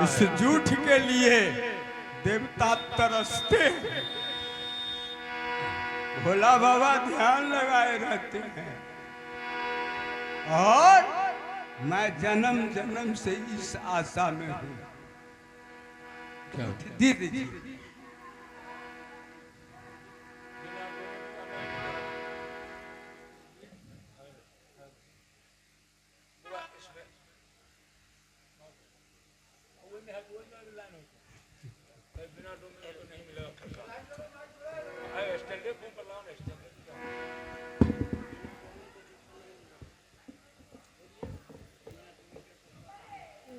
इस झूठ के लिए देवता तरसते हैं। भोला बाबा ध्यान लगाए रहते हैं और मैं जन्म जन्म से इस आशा में हूं। क्या? दे दीजिए।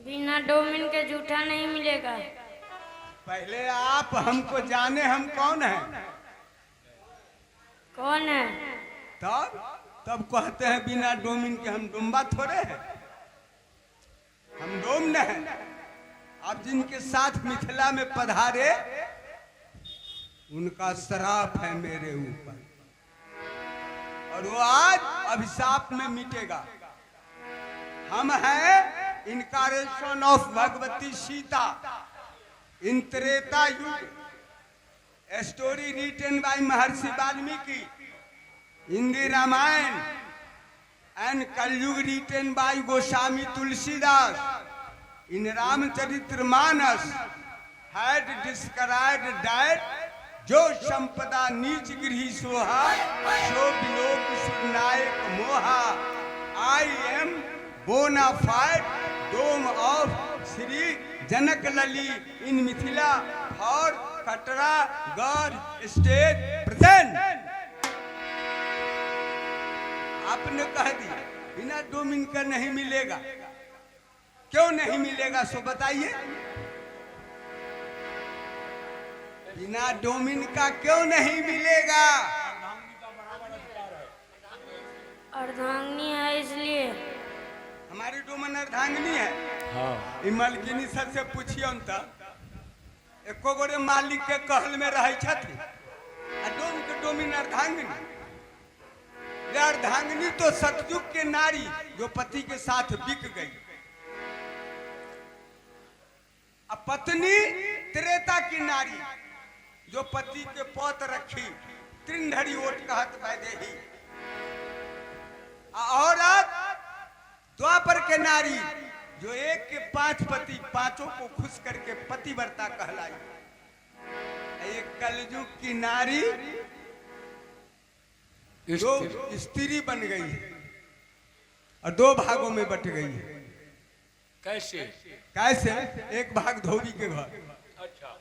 बिना डोमिन के जूठा नहीं मिलेगा। पहले आप हमको जाने हम कौन हैं। कौन है? तब तब कहते हैं बिना डोमिन के हम डुम्बा थोड़े हैं, हम डोम न हैं। आप जिनके साथ मिथिला में पधारे उनका श्राप है मेरे ऊपर, और वो आज अभिशाप में मिटेगा। हम हैं incarnation of Bhagwati Sita in Treta Yuga, story written by Maharshi Valmiki in the Ramayana and Kalyug written by Goswami Tulsidas in Ramcharit Manas had described that जो संपदा नीच गृह सोहा सो विलोक सुरनायक मोहा। I am bonafide dom of Shri Janak Lali in Mithila for Katra Garh state present. आपने कह दिया बिना डोमिन का नहीं मिलेगा। क्यों नहीं मिलेगा सो बताइए। बिना डोमिन का क्यों नहीं मिलेगा? अर्धांगिनी है इसलिए। हमारी डोमन अर्धांगिनी है। हाँ। ई मलकिनी सर से पूछियौन त एको गोरे मालिक के कहल में रहै छथिन, आ डोम के डोमिन अर्धांगिनी। रे अर्धांगिनी तो सतयुग के नारी जो पति के साथ बिक गई, आ पत्नी त्रेता की नारी जो पति के पौत रखी त्रिंधरी ओट कहत वैदेही, आ औरत द्वापर के नारी जो एक के पांच पति पांचों को खुश करके पतिव्रता कहलाई। एक कलयुग की नारी जो स्त्री बन गई है और दो भागों में बट गई है। कैसे? कैसे? एक भाग धोबी के घर। अच्छा।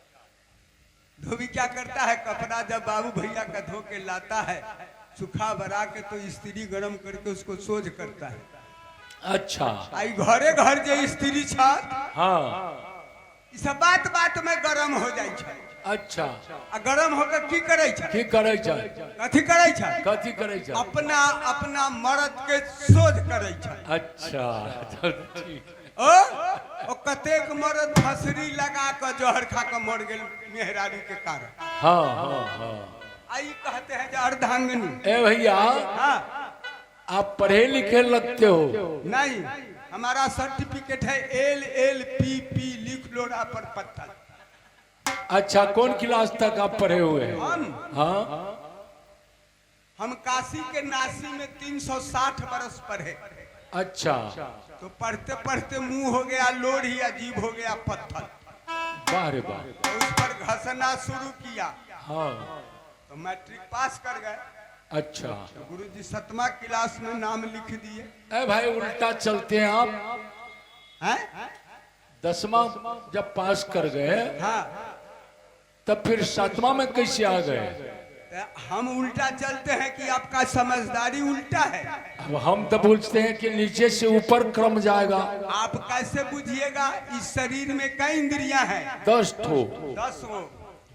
धोबी क्या करता है, कपड़ा जब बाबू भैया का धो के लाता है सुखा बरा के, तो स्त्री गरम करके उसको सोझ करता है। अच्छा। आई घरे घर जे स्त्री छत, हाँ, ई सब बात बात में गरम हो जाइ छै। अच्छा। आ गरम होकर की करै छै? की करै छै? कथी करै छै? कथी करै छै? अपना अपना मर्द के सोझ करै छै। अच्छा, तो ठीक। ओ कतेक मर्द फसरी लगा के जहर खा के मर गेल मेहरारू के कारण। हाँ हाँ हाँ। आई कहते हैं जे अर्धांगिनी। ए भैया, हाँ। आप पढ़े लिखे लगते हो। नहीं, हमारा सर्टिफिकेट है एल एल पी पी, लिख लो रा पर पत्थर। अच्छा, कौन क्लास तक आप पढ़े हुए हैं? हम? हाँ। हम काशी के नासी में 360 बरस पढ़े। अच्छा। तो पढ़ते पढ़ते मुंह हो गया लोढ़ी, अजीब हो गया पत्थर। वाह रे वाह। तो उस पर घसना शुरू किया। हाँ। तो मैट्रिक पास कर गए। अच्छा। तो गुरुजी सतमा क्लास में नाम लिख दिए। ए भाई, उल्टा चलते हैं आप। हैं? 10वां जब पास कर गए, हाँ, तब फिर 7वां में कैसे आ गए? तो हम उल्टा चलते हैं कि आपका समझदारी उल्टा है? अब हम तो पूछते हैं कि नीचे से ऊपर क्रम जाएगा। आप कैसे बुझिएगा? इस शरीर में कई इंद्रियां हैं? 10 ठो। 10 हो।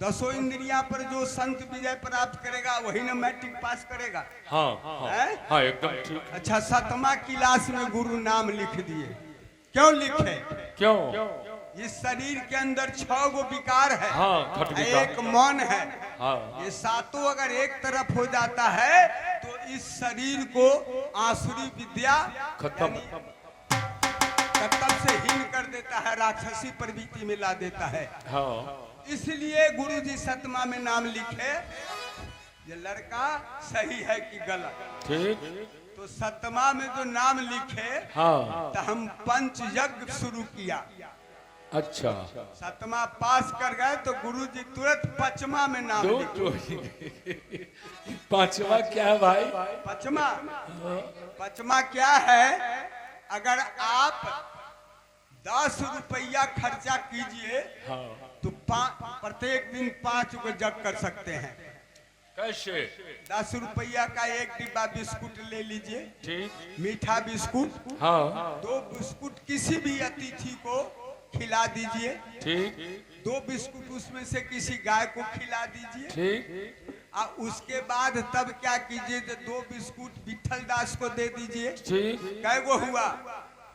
दसों इंद्रियां पर जो संत विजय प्राप्त करेगा वही ना मैट्रिक पास करेगा। हाँ हाँ। हैं? हाँ, एकदम ठीक। अच्छा, 7वां क्लास में गुरु नाम लिख दिए। क्यों लिखे? क्यों? इस शरीर के अंदर 6 गो विकार है। हाँ, खट विकार। एक मन है। हाँ। ये सातों अगर एक तरफ हो जाता है तो इस शरीर को आसुरी विद्या खत्म। तब तब से हीन कर देता है, राक्षसी प्रवृत्ति में ला देता है। हाँ। इसलिए गुरुजी सतमा में नाम लिखे ये लड़का सही है कि गलत। ठीक। तो सतमा में जो नाम लिखे, हाँ, तो हम पंचयज्ञ शुरू किया। अच्छा। सतमा पास कर गए तो गुरुजी तुरंत पचमा में नाम दो लिखे। पांचवा क्या है भाई? पचमा, पचमा क्या है? अगर आप 10 रुपया खर्चा कीजिए, हाँ, तो प्रत्येक दिन 5 गो जग कर सकते हैं। कैसे? 10 रुपया का एक डिब्बा बिस्कुट ले लीजिए, ठीक, मीठा बिस्कुट। हाँ, 2 बिस्कुट किसी भी अतिथि को खिला दीजिए। ठीक, 2 बिस्कुट उसमें से किसी गाय को खिला दीजिए। ठीक। और उसके बाद तब क्या कीजिए, तो 2 बिस्कुट विठल दास को दे दीजिए। ठीक। कै गो हुआ?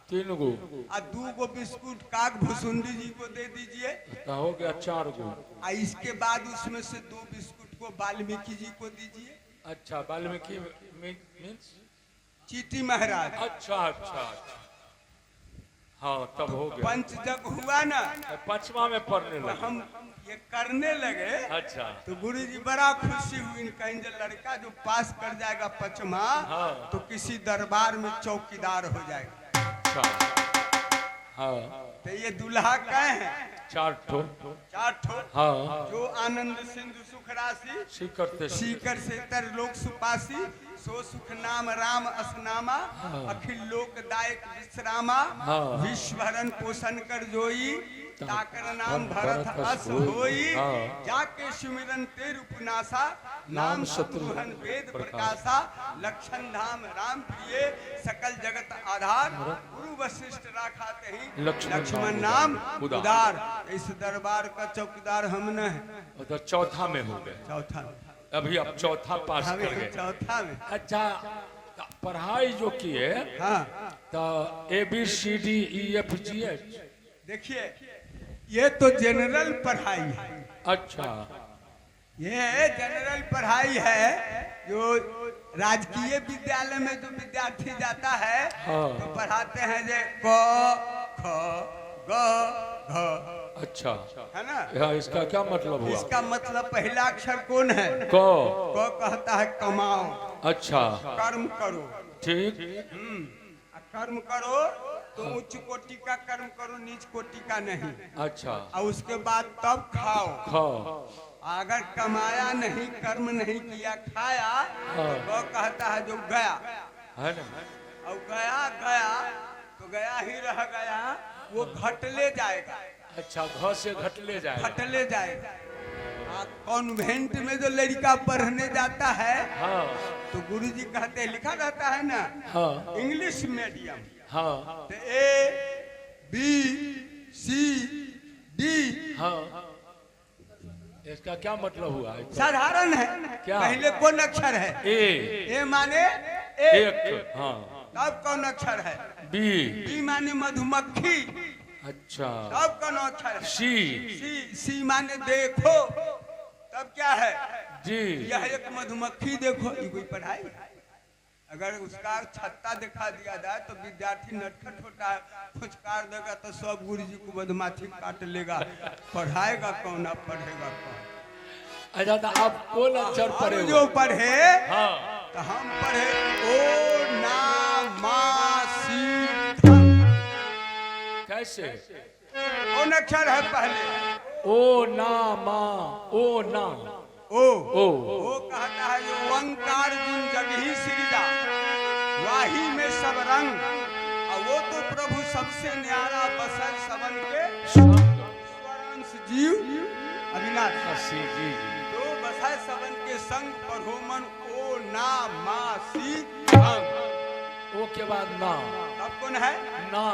3 गो। और 2 गो बिस्कुट काक भुसुंडी जी को दे दीजिए। तो हो गया 4 गो। और इसके बाद उसमें से 2 बिस्कुट को वाल्मीकि जी को दीजिए। अच्छा, वाल्मीकि मीन्स चीटी महाराज। अच्छा अच्छा अच्छा, हाँ, तब हो गया। पंचजग हुआ ना, पांचवा में पढ़ने लगे हम, ये करने लगे। अच्छा। तो गुरुजी बड़ा खुशी हुई, कहीं जो लड़का जो पास कर जाएगा पचमा, हाँ, तो किसी दरबार में चौकीदार हो जाएगा। अच्छा, हाँ। तो ये दूल्हा क्या है? 4 ठो। 4 ठो। हाँ। जो आनंद सिंधु सुख राशि, सीकर सीकर से तर लोक सुपासी, सो सुख नाम राम असनामा, हाँ। अखिल लोक दायक विश्रामा, हाँ। विश्वहरण पोषण कर जोई, ताकर नाम भरत अस होई, हाँ। जाके सुमिरन ते रूपनासा, नाम शत्रुघ्न वेद प्रकाशा, लक्षण धाम राम प्रिय, सकल जगत आधार, गुरु वशिष्ठ राखा तही लक्ष्मण नाम उदार। इस दरबार का चौकीदार हम न है। तो चौथा में हो गए। चौथा, अभी आप चौथा पास कर गए। चौथा में। अच्छा, पढ़ाई जो किए, हाँ, तो A B C D E F G H. देखिए, ये तो जनरल पढ़ाई है। अच्छा, ये जनरल पढ़ाई है जो राजकीय विद्यालय में जो विद्यार्थी जाता है, हाँ, तो पढ़ाते हैं जे क ख ग घ। अच्छा, है ना? हाँ, इसका क्या मतलब हुआ? इसका मतलब पहला अक्षर कौन है? क। क कहता है कमाओ। अच्छा, कर्म करो। ठीक। कर्म करो तो उच्च कोटि का कर्म करो, नीच कोटि का नहीं। अच्छा। और उसके बाद तब खाओ। खाओ। अगर कमाया नहीं, कर्म नहीं किया, खाया, हाँ। तो वो कहता है जो गया है ना, और गया गया तो गया ही रह गया, वो घटले जाएगा। अच्छा, घ से घटले जाएगा। घटले जाएगा। कॉन्वेंट में जो लड़का पढ़ने जाता है, हाँ, तो गुरुजी कहते हैं, लिखा रहता है ना, हाँ, इंग्लिश मीडियम, हाँ, तो ए बी सी डी। हाँ, इसका क्या मतलब हुआ? साधारण है। क्या? पहले कौन अक्षर है? ए। ए माने एक। हाँ। तब कौन अक्षर है? बी। बी माने मधुमक्खी। अच्छा। तब कौन अक्षर है? सी। सी, सी माने देखो। तब क्या है? जी। यह एक मधुमक्खी देखो, ये कोई पढ़ाई? अगर उसका छत्ता दिखा दिया जाए तो विद्यार्थी नटखट होता है, फुचकार देगा तो सब गुरुजी को मधुमाछी काट लेगा। पढ़ाएगा कौन? अब पढ़ेगा कौन? अच्छा, तो आप कौन अक्षर पढ़े? जो पढ़े, हाँ, तो हम पढ़े ओ ना मा सी धन। कैसे? कौन अक्षर है पहले? ओ ना मा, ओ ना ओ ओ। ओ कहता है जो ओंकार जिन जगही श्रीदा, वाही में सब रंग, और वो तो प्रभु सबसे न्यारा, बसर सबन के स्वरांश जीव अविनाशी। जी जी। तो बसर सबन के संग पढ़ो मन ओ ना मा सी धन। ओ के बाद ना। तब कौन है? ना।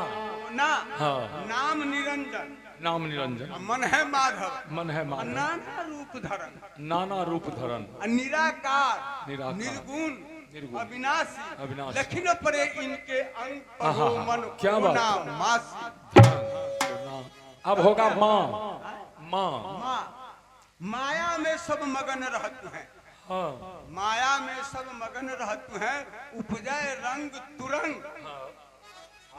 ना। हाँ। नाम निरंजन। नाम निरंजन। मन है माधव। मन है माधव। नाना रूप धरन। नाना रूप धरन। निराकार, निराकार, निर्गुण, निर्गुण, अविनाशी, अविनाशी। लखन परे इनके अंग पढ़ो मन क्या बात। नाम मासी। अब होगा माँ। माँ। माँ। माया में सब मगन रहते हैं। हाँ। माया में सब मगन रहते हैं, उपजय रंग तुरंग। हाँ।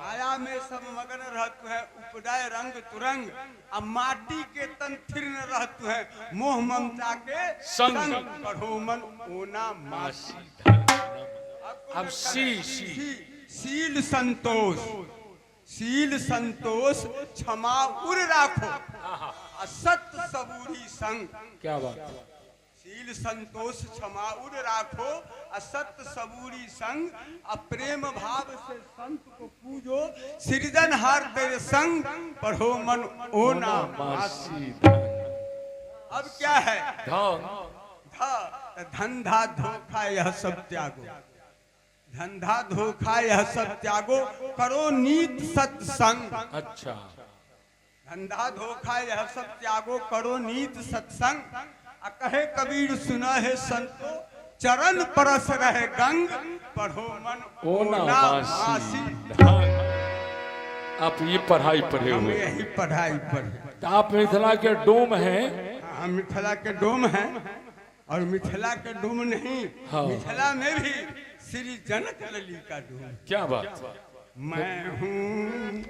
माया में सब मगन रहतु है, उपजाए रंग तुरंग। आ माटी के तन थिर न रहतु है, मोह ममता के संग। पढ़ो मन ओना मासी। मासी धन। अब सी सी शील संतोष, शील संतोष क्षमा उर राखो, आ सत्य सबूरी संग। क्या बात। शील संतोष क्षमा उर राखो, आ सत्य सबूरी संग। आ प्रेम भाव से संत को पूजो, सृजनहार तेरे संग। पढ़ो मन ओना मासी। मासी धन। अब क्या है? धन। ध, धंधा धोखा यह सब त्यागो, धंधा धोखा यह सब त्यागो, करो नीत सत्संग। अच्छा। धंधा धोखा यह सब त्यागो, करो नीत सत्संग। आ कहे कबीर सुना है संतो, चरण परस रहे गंग। पढ़ो मन ओना ओना मासी धन। आप ये पढ़ाई पढ़े हम हुए। यही पढ़ाई पढ़े। तो आप मिथिला के डोम हैं। हम मिथिला के डोम हैं, और मिथिला के डोम नहीं, हाँ। मिथिला में भी श्री जनक लली का डोम। क्या बात। मैं हूँ